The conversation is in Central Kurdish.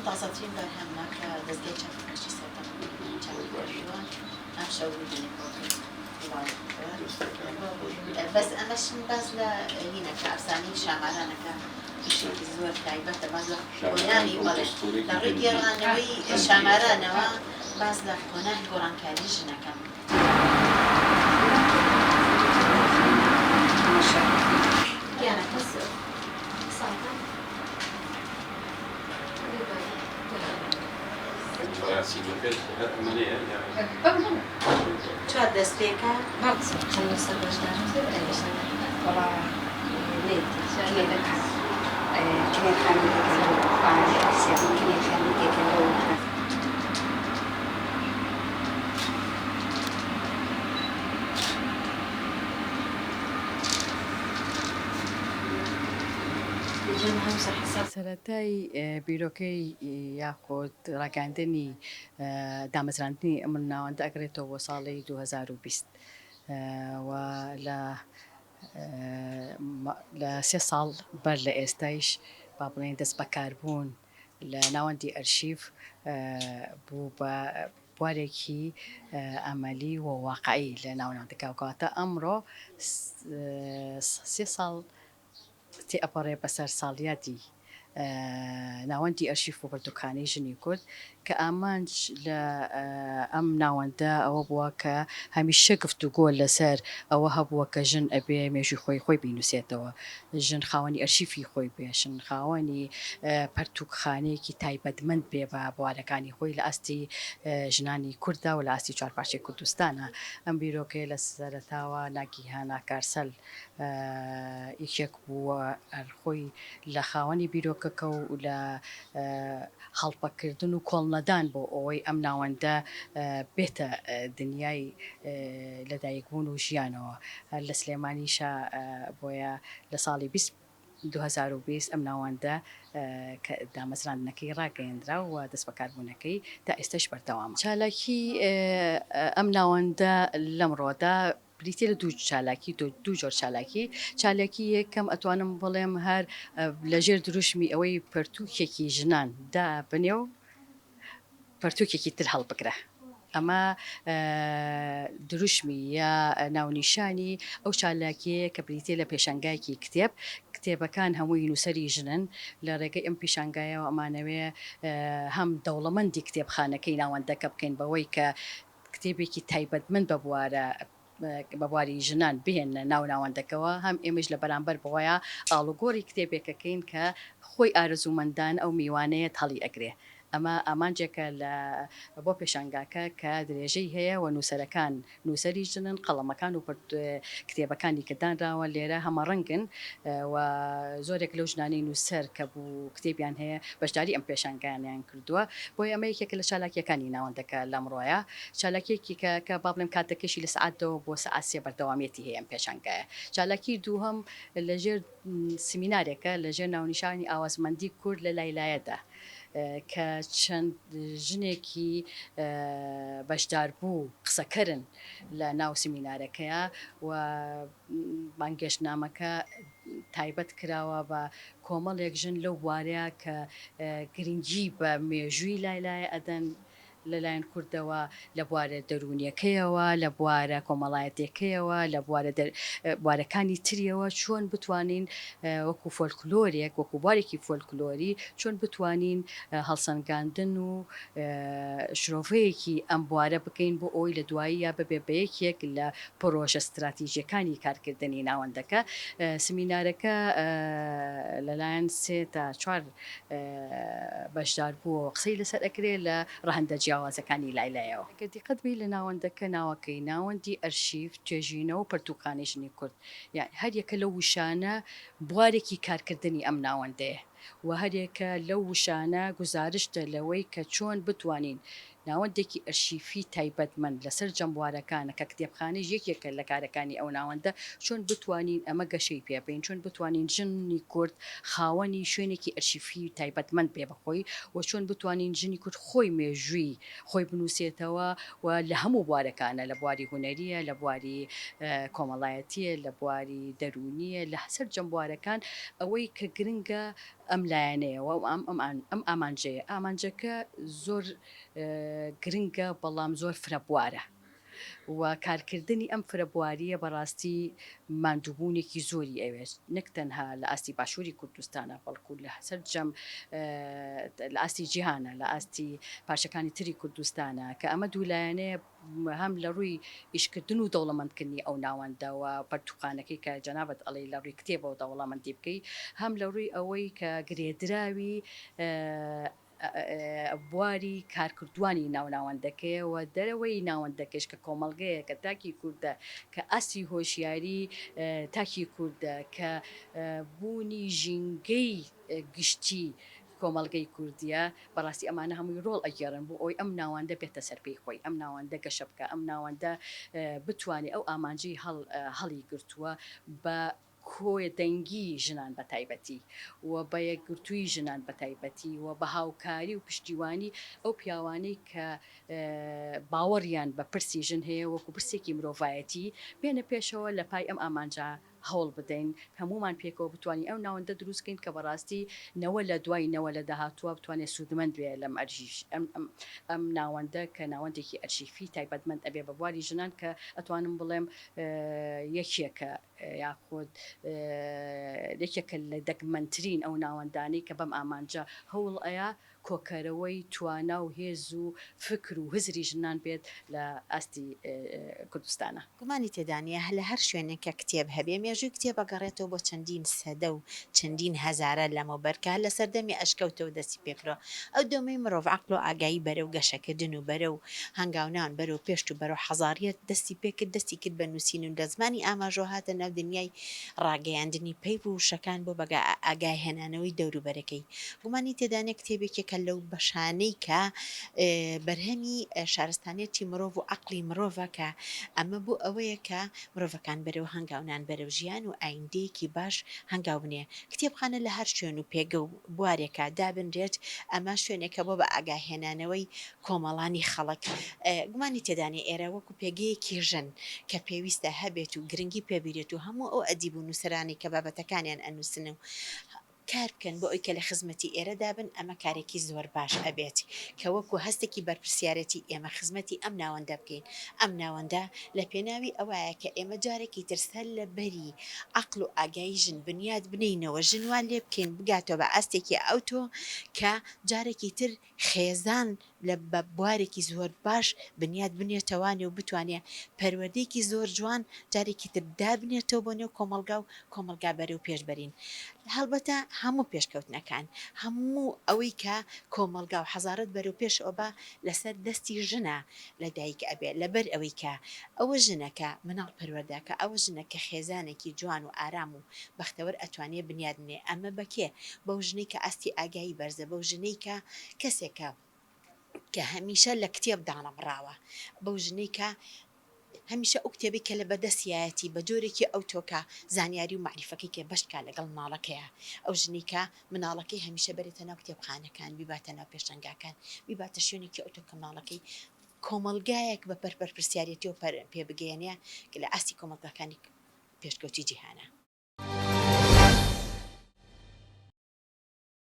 تازەترین بەرهەمە کە دەزگای چاپی کەشی سەردەم چاپی کردووە ئەمشەو ببینێ بەس ئەمەشم باس لە هینەکە ئەفسانەی شامارانەکە ئیشێکی زۆر تایبەتە باس لە قۆناغی بەڵێ لە ڕێی گێڕانەوەی شامارانەوە باس لە قۆناغی گۆڕانکاری ژنەکەم. چوار دەست پێکە سەرەتای بیرۆکەی یاخود ڕاگەیاندنی دامەزراندنی ئەم ناوەندە ئەگەڕێتەوە بۆ ساڵی 2020 و لە لە سێ ساڵ بەر لە ئێستایش با بڵێین دەست بەکاربوون لە ناوەندی ئەرشیف بوو بە بوارێکی ئەمەلی و واقعی لە ناو ناوەندەکە کەواتە ئەمڕۆ سێ ساڵ تێئەپەڕێ بەسەر ساڵیادی ناوەندی ئەرشیف و پەرتوکخانەی ژنی کورد کە ئامانج لە ئەم ناوەندە ئەوە بووە کە هەمیشە گفتوگۆ لەسەر ئەوە هەبووە کە ژن ئەبێ مێژووی خۆی خۆی بینووسێتەوە، ژن خاوەنی ئەرشیفی خۆی بێ، ژن خاوەنی پەرتوکخانەیەکی تایبەتمەند بێ بە بوارەکانی خۆی لە ئاستی ژنانی کورددا و لە ئاستی چوارپارچەی کوردستانا. ئەم بیرۆکەیە لە سەرەتاوە ناگیهان ئاکارسەل یەکێک بووە هەر خۆی لە خاوەنی بیرۆکەکە و لە هەڵپەکردن و کۆڵنەدان بۆ ئەوەی ئەم ناوەندە بێتە دنیای لەدایکبوون و ژیانەوە هەر لە سلێمانیشا بۆیە لە ساڵی 20 2020 ئەم ناوەندە کە دامەزراندنەکەی ڕاگەیەندرا و دەستبەکاربوونەکەی تا ئێستاش بەردەوامە. چالاکی ئەم ناوەندە لەمڕۆدا بریتیە لە دوو چالاکی دوو جۆر چالاکی، چالاکی یەکەم ئەتوانم بڵێم هەر لەژێر دروشمی ئەوەی پەرتووکێکی ژنان دابنێ و پەرتووکێکی تر هەڵبگرە ئەمە دروشمی یا ناونیشانی ئەو چالاکیەیە کە بریتیە لە پێشانگایەکی کتێب، کتێبەکان هەمووی نووسەری ژنن، لە ڕێگەی ئەم پیشانگایەوە ئەمانەوێ هەم دەوڵەمەندی کتێبخانەکەی ناوەندەکە بکەین بەوەی کە کتێبێکی تایبەتمەند بە بوارە بە بواری ژنان بهێننە ناو ناوەندەکەوە، هەم ئێمەیش لە بەرامبەر بەوەیا ئاڵوگۆڕی کتێبێک ئەکەین کە خۆی ئارەزوومەندان ئەو میوانەیەت هەڵی ئەگرێ. ئەمە ئامانجێکە لە بۆ پێشانگاکە کە درێژەی هەیە و نووسەرەکان نووسەری ژنن، قەڵەمەکان و کتێبەکانی کە دانراوە لێرە هەمەڕەنگن و زۆرێک لەو ژنانەی نووسەر کە بوو کتێبیان هەیە بەشداری ئەم پێشانگایانەیان کردووە، بۆیە ئەمە یەکێکە لە چالاکییەکانی ناوەندەکە لەمڕۆیە، چالاکییەکی کە کە با بڵێم کاتەکەشی لە سەعات دەوە بۆ سەعات سێ بەردەوامیەتی هەیە ئەم پێشانگایە. چالاکیی دووهەم لەژێر سمینارێکە لەژێر ناونیشانی ئاوازمەندی کورد لە لایلایەدا کە چەند ژنێکی بەشداربوو قسەکەرن لە ناو سمینارەکەیا و بانگێشتنامەکە تایبەت کراوە بە کۆمەڵێک ژن لەو بوارەیە کە گرنگی بە مێژووی لایلایە ئەدەن لەلایەن کوردەوە لە بوارە دەروونیەکەیەوە، لە بوارە کۆمەڵایەتیەکەیەوە، لە بوارە بوارەکانی تریەوە چۆن بتوانین وەکو فۆلکلۆرێک، وەکو بوارێکی فۆلکلۆری چۆن بتوانین هەڵسەنگاندن و شرۆڤەیەکی ئەم بوارە بکەین بۆ ئەوەی لە دواییە ببێ بە یەکێک لە پڕۆژە ستراتیژیەکانی کارکردنی ناوەندەکە. سمینارەکە لەلایەن سێ تا چوار بەشداربووەوە قسەی لەسەر ئەکرێ لە ڕەهەندە جیاوازەکانی لای لایەوە. گەر دیقەت بەی لە ناوەندەکە ناوەکەی، ناوەندی ئەرشیف، توێژینەوە و پەرتووکخانەی ژنی کورد، یان هەر یەکە لەو وشانە بوارێکی کارکردنی ئەم ناوەندەیە و هەریەکە لەو وشانە گوزارشتە لەوەی کە چۆن بتوانین ناوەندێکی ئەرشیفی تایبەتمەند لە سەرجەم بوارەکانە کە کتێبخانەیش یەکێکە لە کارەکانی ئەو ناوەندە، چۆن بتوانین ئەمە گەشەی پێ بەین، چۆن بتوانین ژنی کورد خاوەنی شوێنێکی ئەرشیفی تایبەتمەند بێ بە خۆی و چۆن بتوانین ژنی کورد خۆی مێژووی خۆی بنووسێتەوە و لە هەموو بوارەکانە لە بواری هونەرییە، لە بواری کۆمەڵایەتییە، لە بواری دەروونییە، لە سەرجەم بوارەکان ئەوەی کە گرنگە. ئەم لایەنەیە و ئەم ئامانجەیە. ئامانجەکە زۆر گرنگە بەڵام زۆر فرەبوارە و کارکردنی ئەم فرەبوارییە بەڕاستی ماندووبوونێکی زۆری ئەوێت نەک تەنها لە ئاستی باشووری کوردستانە بەڵکو لە سەرجەم لە ئاستی جیهانە لە ئاستی پارچەکانی تری کوردستانە کە ئەمە دوولایەنەیە هەم لە ڕووی ئیشکردن و دەوڵەمەندکردنی ئەو ناوەندە و پەرتووکخانەکەی کە جەنابت ئەڵێی لە ڕووی کتێبەوە دەوڵەمەندی بکەی، هەم لە ڕووی ئەوەی کە گرێدراوی بواری کارکردووانی ناو ناوەندەکەیە و دەرەوەی ناوەندەکەیش کە کۆمەڵگەیە، کە تاکی کوردە، کە ئاستی هۆشیاری تاکی کوردە، کە بوونی ژینگەی گشتی کۆمەڵگەی کوردیە، بەڕاستی ئەمانە هەمووی ڕۆڵ ئەگێڕن بۆ ئەوەی ئەم ناوەندە بێتە سەر پێی خۆی، ئەم ناوەندە گەشە بکا، ئەم ناوەندە بتوانێ ئەو ئامانجەی هەڵ هەڵی گرتووە بە کۆدەنگی ژنان بە تایبەتی و بە یەکگرتوویی ژنان بە تایبەتی و بە هاوکاری و پشتیوانی ئەو پیاوانەی کە باوەڕیان بە پرسی ژن هەیە وەکوو پرسێکی مرۆڤایەتی بێنە پێشەوە لە پای ئەم ئامانجە هەوڵ بدەین هەموومان پێکەوە بتوانین ئەو ناوەندە دروست کەین کە بەڕاستی نەوە لە دوای نەوە لە داهاتووە بتوانێت سوودمەند بێ لەم ئەرژیش ئەم ئەم ئەم ناوەندە کە ناوەندێکی ئەرشیفی تایبەتمەند ئەبێ بە بواری ژنان کە ئەتوانم بڵێم یەکێکە یاخود یەکێکە لە دەگمەنترین ئەو ناوەندانەی کە بەم ئامانجە هەوڵ ئەیا کۆکەرەوەی توانا و هێز و فکر و هزری ژنان بێت لە ئاستی کوردستانا. گومانی تێدا نییە لە هەر شوێنێک کە کتێب هەبێ، مێژووی کتێب ئەگەڕێتەوە بۆ چەندین سەدە و چەندین هەزارە لەمەوبەر کە هەر لە سەردەمی ئەشکەوتەوە دەستی پێکردووە. ئەو دەمەی مرۆڤ عەقڵ و ئاگایی بەرەو گەشەکردن و بەرەو هەنگاونان بەرەو پێشت و بەرەو حەزاریەت دەستی پێکرد، دەستی کرد بە نووسین و لە زمانی ئاماژەوە هاتە ناو دنیای ڕاگەیاندنی پەیڤ و وشەکان بۆ بە ئاگاهێنانەوەی دەوروبەرەکەی. گومانی تێدا نیە کتێب یەکێکە لەو بەشانەی کە بەرهەمی شارستانیەتی مرۆڤ و عەقڵی مرۆڤە کە ئەمە بۆ ئەوەیە کە مرۆڤەکان بەرەو هەنگاونان بەرەو ژیان و ئایندەیەکی باش هەنگاو بنێ. کتێبخانە لە هەر شوێن و پێگە و بوارێکا دابنرێت ئەمە شوێنێکە بۆ بە ئاگاهێنانەوەی کۆمەڵانی خەڵک. گومانی تێدا نیە ئێرە وەکو پێگەیەکی ژن کە پێویستە هەبێت و گرنگی پێ بیرێت و هەموو ئەو ئەدیب و نووسەرانەی کە بابەتەکانیان ئەنووسن و کار بکەن بۆ ئەوی کە لە خزمەتی ئێرەدا بن ئەمە کارێکی زۆر باش ئەبێت کە وەکو هەستێکی بەرپرسیارێتی ئێمە خزمەتی ئەم ناوەندە بکەین ئەم ناوەندە لە پێناوی ئەوایە کە ئێمە جارێکی تر سەر لە بەری عەقڵ و ئاگایی ژن بنیات بنێینەوە ژن وا لێ بکەین بگاتەوە بە ئاستێکی ئەوتۆ کە جارێکی تر خێزان لە بە بوارێکی زۆر باش بنیات بنێتەوانێ و بتوانێ پەروەردەیەکی زۆر جوان جارێکی تر دابنێتەوە بۆ نێو کۆمەڵگا و کۆمەڵگا بەرەو پێش بەرین. هەڵبەتە هەموو پێشکەوتنەکان، هەموو ئەوەی کە کۆمەڵگا و حەزارەت بەرەو پێش ئەبا لەسەر دەستی ژنە لە دایک ئەبێ لەبەر ئەوەی کە ئەوە ژنە کە مناڵ پەروەردە ئەکا، ئەوە ژنە کە خێزانێکی جوان و ئارام و بەختەوەر ئەتوانێ بنیات بنێ، ئەمە بە کێ؟ بەو ژنەی کە ئاستی ئاگایی بەرزە، بەو ژنەی کە کەسێکە کە هەمیشە لە کتێب دانەبڕاوە، بەو ژنەی کە هەمیشە ئەو کتێبەی کە لە بەردەستیایەتی بە جۆرێکی ئەوتۆ کە زانیاری و مەعریفەکەی کە بەش بکات لەگەڵ مناڵەکەیا، ئەو ژنەی کە مناڵەکەی هەمیشە بەرێتە ناو کتێبخانەکان، بیباتە ناو پێشەنگاکان، بیباتە شوێنێکی ئەوتۆ کە مناڵەکەی کۆمەڵگایەک بە بەرپرسیارێتیەوە پێ بگەیەنێ کە لە ئاستی کۆمەڵگاکانی پێشکەوتوی جیهانە.